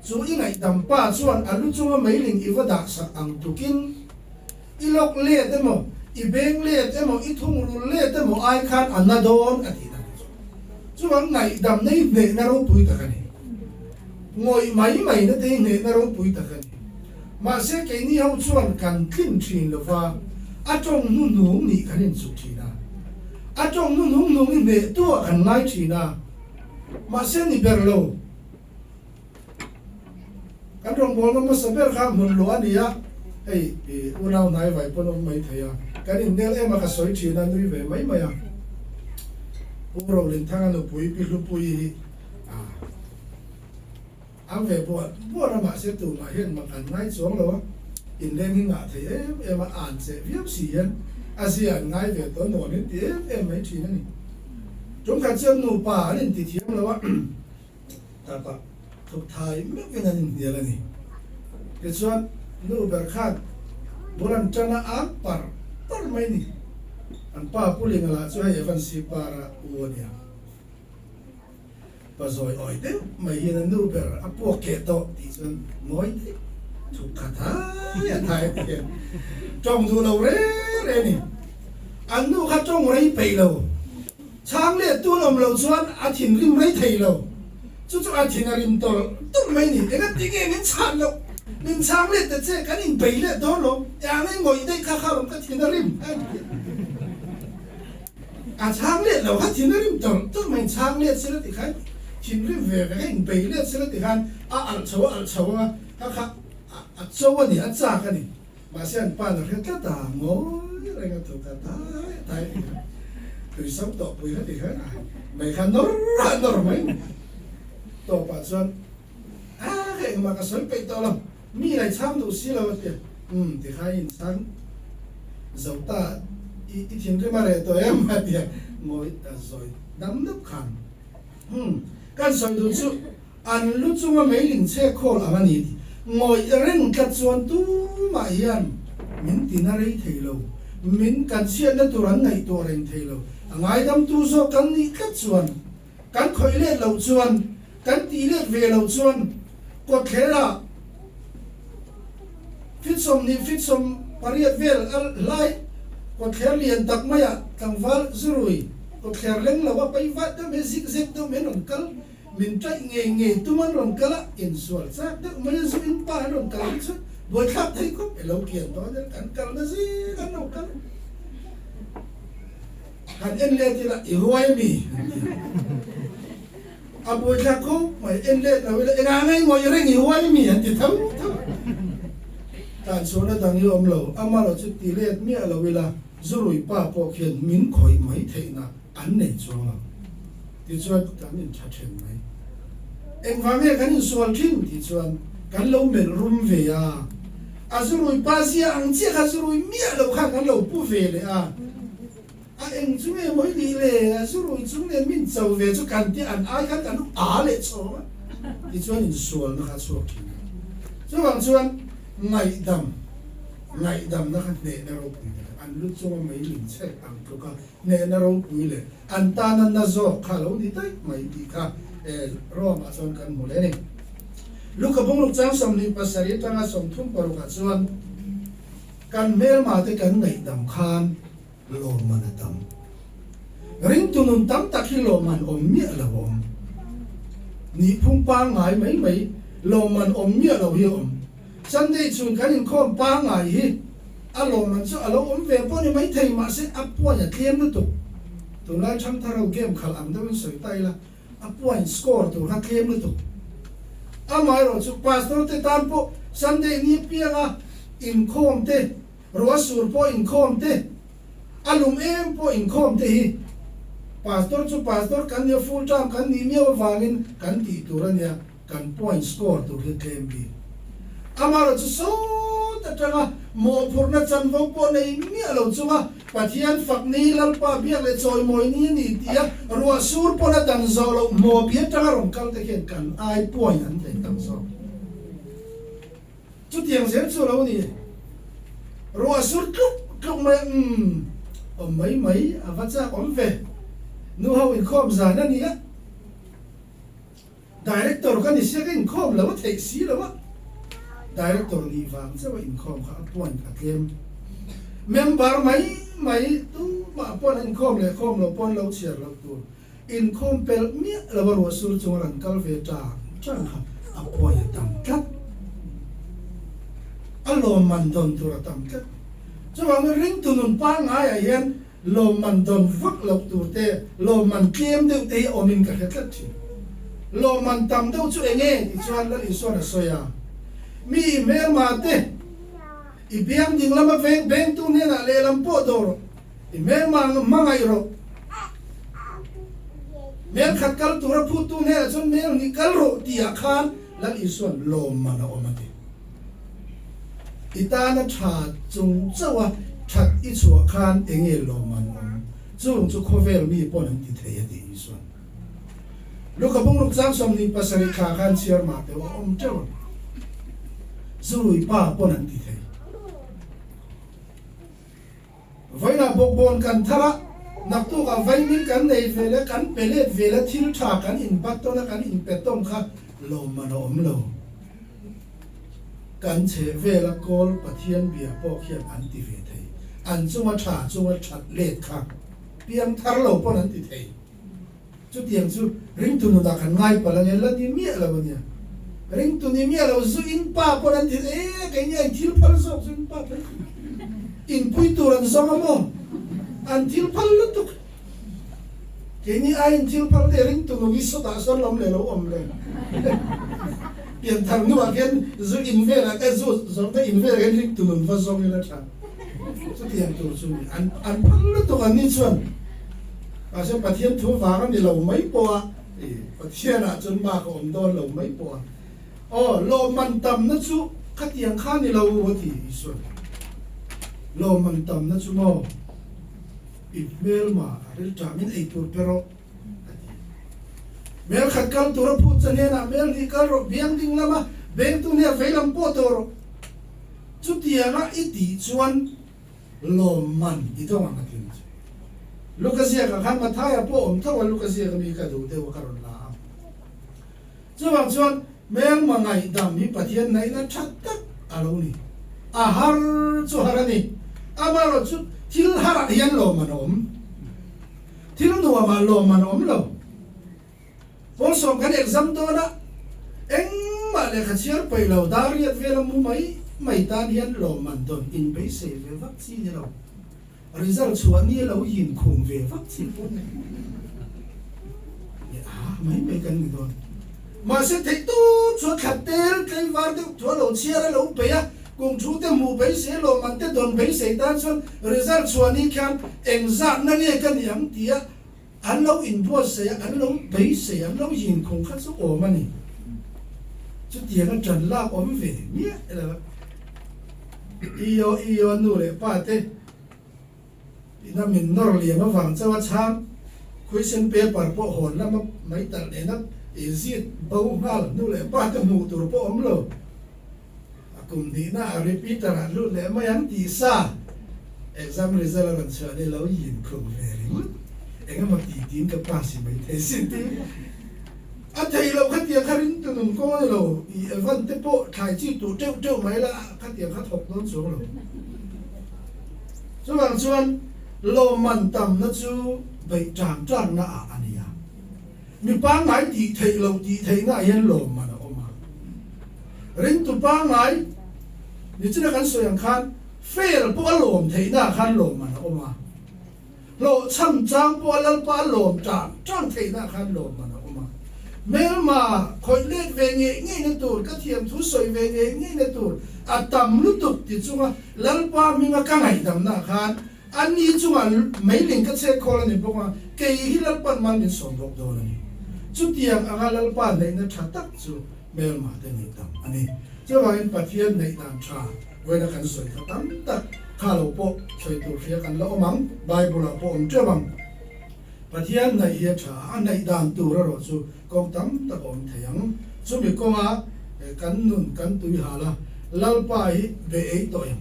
Chu i ngaihdam pa chuan a lu chunga meiling i va dah sak ang tukin i lawk let emaw, i beng let emaw, i thungrul let emaw ai khan a na dawn a tih dan chu. Chuvang ngaihdam na i hnehna ropui tak a ni. Ngawih mai mai na te i hnehna ropui tak a ni. Mahse keini ho chuan kan tlin thin lova a tawng hnuhnung nih kan inchuh thin a. A tawng hnuhnung nung i hneh tu ah kan ngai thin a. Mahse ni ber lo. Kan rawngbawlna hmasa ber kha hmun luah a ni a, hei i unau hnai vai pawn awm mai thei a, kan innel em a ka sawi thin a, nui ve mai mai a. Pu Rolinthanga nupui Pi Hlupuii hi a ang ve buan buan a, mahse tumah hian mak an ngai chuang lo a, inleng hi ngah thei em em a, an cheh viau si hian a zia an ngai ve tawh nuam in ti em em mai thin a ni. Ṭumkhat chuan nupa an inti thiam lo a, tapa thawk thai meuhin an inhnial a ni. Tichuan, nu ber khan bul an ṭan a ang par par mai ni. An pa Pulinga lah chu hei Evan Sipara u a nia. Pa zawi awi deuh mai hian a nu ber a puak keh tawh tih chuan ngawi daih thuk kha thai a thai a ti hian tawng duh lo reng reng a ni. An nu kha tawng rei peih lo, chhang leh tun awm lo chuan a thinrim rei thei lo. Chu chu a thin a rim tawlh tawlh mai a ni. Enga ti nge min chhan loh? Min chhang leh ta che, kan inbei leh dawn lo. Eng nge ngawih daih kha kha lawm ka thin a rim a ti. A chhang let lo kha thin a rim tawlh tawlh mai, chhang let sela ti khan thinrim ve ve kha inbei let sela ti khan a alh chho a alh chho anga kha kha a cho a ni, a chak a ni. Mahse an pa na hre tlat a, ngawi reng a thuk a tai tai ti khan tui sam tawh pui kha ti khan a mei kha nawr a nawr mai ni. Tawpah chuan a ka engmah ka sawi peih tawh lo, mi lai chhang duh si lo a ti a, umm ti khan inchhang. Zo ta, i i thinrim a reh tawh em? a ti a, ngawi ta zawi dam deuh khan. Umm, kan sawi duh chu an lu chunga meiling chhe khawl ang a ni tih ngawih reng tlat chuan tumah hian min tina rei thei lo, min kan chhiatna tur an ngaihtuah reng thei lo. A ngaidamtu zawk kan nih tlat chuan, kan khawih let loh chuan, kan tih let ve loh chuan kawtthlerah, Fit 20 fit 18 vel a hlai kawtthler lian tak maiah tlangval zurui kawtthler leng lo a pai vat deuh mai zik zek deuh mai an rawn kal min taih ngei ngei tum an rawn kal a insual chak deuh mai a zu in pa an rawn kal hi chu buaithlak thei khawp e lo kian dawn ila kan kal na zing an lo kal han en let ila i huai a mi an ti a. A buaithlak khawp mai, en let lo ila engah nge ngawih reng i huai mi an ti tho tho a. Tlanchhuahna dang hi awm lo, amarawh chu ti let miah lo ila Zurui pa pawh khian min khawih mai theihna an nei chuang lo. Tichuan kan intha then mai. Engvang nge kan insual thin tih chuan kan lo melh rum ve a, a Zurui pa zia ang chiah kha Zurui miah lo khan kan lo pu ve leh a. A eng chu nge mawi nih le, a zu rui chung nen min cho ve chu kan tih an ai khan kan a leh chhawng a, tichuan insualna kha a chhuak thin a. Chuvang chuan ngaihdam, ngaihdamna kha hnehna ropui leh an lu chunga mei min chhek ang tluka hnehna ropui leh an tana na zawk kha a lo ni daih mai tih kha Rome ah chuan kan hmu leh a ni. Luka bungruk chang 27 atanga 36 ah chuan kan hmelma te kan ngaihdam khan lawmman a tam. Ringtu nun tam tak hi lawmman awm miah lo a awm. Nihphung pangngai mai mai lawmman awm miah lo hi a awm. Sunday chhun kan inkhawm pangngai hi a lawmman chu a lo awm ve pawh ni mai thei mahse a point a tlem lutuk. Tunlai Thangthar ho game khalh ang deuhin sawi ta ila a point score tur kha tlem lutuk. Amaherawh chu Pastor te tan pawh Sunday ni apianga inkhawm te Ruah sur pawh inkhawm te, a lum em pawh inkhawm te hi Pastor chu Pastor kan nia full term kan nih miau avangin kan tih tur a nia, kan point score tur hi tlem bik. Amaherawh chu sawt atanga mawhphurhna chanvo pawh nei miah lo chunga Pathian fak ni Lalpa biak leh chawimawi ni a ni tia ruah sur pawn a dan zawh loh hmawpi atanga rawn kal te khian kan ai point an nei tam zawk. Chutiang zel chu a lo ni. Ruah sur tluk tluk mai a, umm, awm mai mai a va chak awm ve. Nu ho inkhawm zan a ni a, Director ka ni sia ka inkhawm lo a theih si lo a, Director nih vang chauh a inkhawm kha a point a tlem. Member mai mai tumah pawn a inkhawm leh khawm lo pawn lo chhiar loh tur. Inkhawm pelh miah lo a ruah sur chung a rawn kal ve tang tang kha a pawi a tam tlat. A lawmman dawn tur a tam tlat. Chuvangin ringtu nun pangaiah hian lawmman dawn vak loh tur te, lawmman tlem deuh te hi awmin ka hre tlat thin. Lawmman tam deuh chu eng nge tih chuan Lal Isuan a sawi a, Mi i hmelma te, i biang ding lama veng bengtu hnenah lehlam pawh dawr rawh. I hmelma hmangaih rawh. Mel khat kal tura phuttu hnenah chuan mel hnih kal rawh tihah khan Lal Isuan lawmman a awm a ti. I tana tha chung chauha that i chhuah khan enge lawmman awm? Chung chu khawvel mi pawn an ti thei a ti Isuan. Luka bungruk chang 27 thla khan chhiar mah teuh a awm teuh ang. Zurui pa pawn an ti thei. Vawiinah bawkbawn kan thar a, naktukah vaimin kan nei ve leh kan pe let ve leh thil tha kan inbat tawn a kan inpe tawn kha lawmman a awm lo. Kan chheh vela kawl Pathian bia pawh khian an ti ve thei. An chunga tha chunga that let kha piang thar lo pawn an ti thei. Chutiang chu ringtu nunah kan ngai palh ania, la ni miah lo ania. Ringtu ni miah lo zu in pa pawn an ti e, kei nia in thil phal zawk zu in pa phei in pui tur an zawng a maw? An thil phal lutuk. Keini aiin thil phal te ringtu nung hi sawtah sawn lawm leh lo awm le. Pianthar hnuah khian zu in velah te zu zawrhna in velah khian ringtu nun va zawng ila tha. Chutiang tur chu ni. An an phal lutuk an ni chuan. Mahse Pathian thu vang a ni lo mai pawh a, Pathianah chuan bak a awm dawn lo mai pawh a. Aw, lawmman tamna chu khatiang kha ni lo a ti Isuan. Lawmman tamna chu maw? I hmelma a rilṭamin ei tur pe rawh, a ti. Mel khat kal tur a phut che hnenah mel hnih kal rawh, biang ding lama bengtu hneh vei lam pawh tawh rawh. Chutianga i tih chuan lawmman i dawng ang a ti chu. Luka ziakah khan Mathaia pawh awm tho a, Luka ziak ami ka duh deuh a ka rawn la a. Chuvang chuan hmelma ngaihdam hi Pathian naihna tha tak a lo ni. A har chu har a ni. Amaherawh chu thil harah hian lawmman a awm. Thil nuamah lawmman a awm lo. Pawlsawm kan exam dawn a, engmah lehkha chhiar paih lo dar riat vela mu mai mai tan hian lawmman dawn inbeisei ve vak chi ni lo. Result chhuah ni a lo yin khum ve vak chi pawh nei leh a mai mai kan ni dawn. Mahse theih tawp chuan thla tel tlaivar deuh thu a lo chhiar a lo peih a, kum thu te hmuh beisei lawm an te dawn beisei tan chuan result chhuah ni khian engzatna nge ka ni ang tia an lo inbuatsaih a, an lo beisei, an lo yin khum kha chu awm a ni. Chutiang a ṭan lak awm ve miah lo a. Iyo iyo nu leh pa te ina min nawr liam avang chauh a chhang question paper pawh hawn lama mai talh nena inzit bo nghal nu leh pa te hmuh tur pawh awm lo. A kum hnihna a repeater ah lut leh mai ang tih sa exam result a rawn chhuah ni lo yin khum ve ringawt engemaw tih tiin ka pass i mai thei sin ti. A thei loh khatiang kha ring tu nun kawng a ni lo i Evan te pawh thlai chi tuh teuh teuh mai la khatiang kha thawk dawn chuang lo. Chuvang chuan lawmman tamna chu beih tang tangna ah a ni a. Mi pangngai tih theih loh tih theihna ah hian lawmman a awm a. Ringtu pangngai nichina kan sawi ang khan fail pawh a lawm theihna ah khan lawmman a awm a. Hlawhchham chang pawh a Lalpa a lawm tang tang theihna khan lawmman a awm a. Hmelma khawih let ve ngei ngeina tur, ka thiamthu sawi ve ngei ngeina tur a tam lutuk ti chunga Lalpa hminga ka ngaihdamna khan a ni chunga meiling ka chhek khawl a ni bawk a, kei hi Lalpan mal min sawm bawk dawn a ni. Chutiang anga Lalpa neihna tha tak chu hmelma te ngaihdam a ni. Chuvangin Pathian neih dan tha vawiina kan sawi kha tam tak kha lo pawh sawi tur hria kan la awm ang, Bible ah pawh awm teuh ang. Pathian neih hi a tha a, a neih dan tur erawh chu kawng tam tak a awm thei ang. Chumi kawnga kan nun kan tui hal a, Lalpa hi be ei tawh em?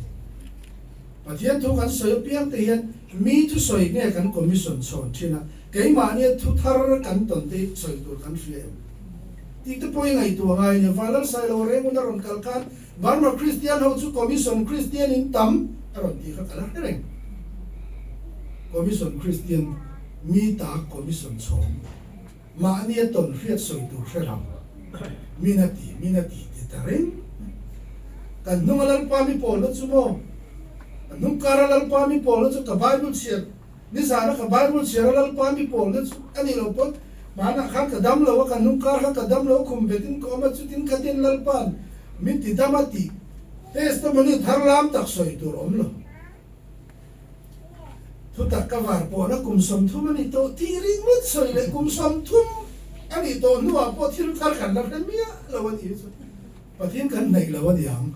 Pathian thu kan sawi apiang te hian mi thusawi nge kan commission chhawn thin a, keimahnia thu thar kan tawn te hi sawi tur kan hria em? Tih te pawh i ngaihtuah ngai a ni. Vanlal Sailo Rengun a rawn kal khan Burma Kristian ho chu Commission Kristian in tam a rawn tih kha ka la hre reng. Commission Kristian mi ta Commission chhawm mahni a tawn hriat sawi tur hre lo. Min a ti, min a ti ti ta reng. Kan hnunga Lalpa mi pawlna chu maw? Kan hnung kara Lalpa mi pawlna chu ka Bible chhiar Nizana ka Bible chhiar a Lalpa mi pawlna chu a nih loh pawn hmanah khan ka dam lo a, ka hnung kar kha ka dam lo khum betin ka awm a, chutin khatin Lalpa'n min ti dam a tih testimony thar lam tak sawi tur awm lo. Thutak ka var pawhna kum 30 a ni tawh tih ringawt sawi leh kum 30 a nih tawh hnuah pawh thil thar kan la hre miah lo a nih hi chu Pathian kan hnaih lo a ni ang.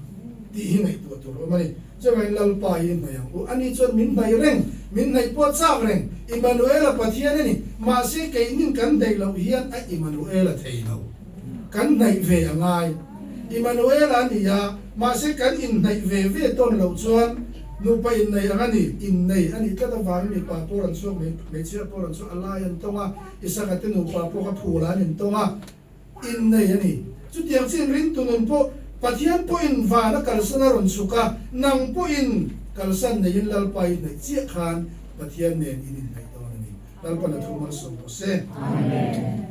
Tih hi ngaihtuah tur awm a ni. Chuvangin Lalpa hi hnaih ang u. Ani chuan min hnaih reng, min hnaih pawh chak reng. Immanuela Pathian a ni. Mahse keinin kan hnaih loh hian a Immanuela thei lo. Kan hnaih ve a ngai. Immanuela a ni a, mahse kan inhnaih ve ve tawn loh chuan nupa inneih ang a ni. Inneih a nih tlat avangin mipa pawh rawn chhuak, hmeichhia pawh rawn chhuak, a lai an tawng a, Isaka te nupa pawh kha phul ah an intawng a. Innei a ni. Chutiang chin ringtu nun pawh Pathian pawhin van a kalsan a rawn chhuk a, nang pawhin kalsan neiin Lalpa i hnaih chiah khan Pathian nen in inhnaih dawn a ni. Lalpan a thu malsawm rawh se. Amen.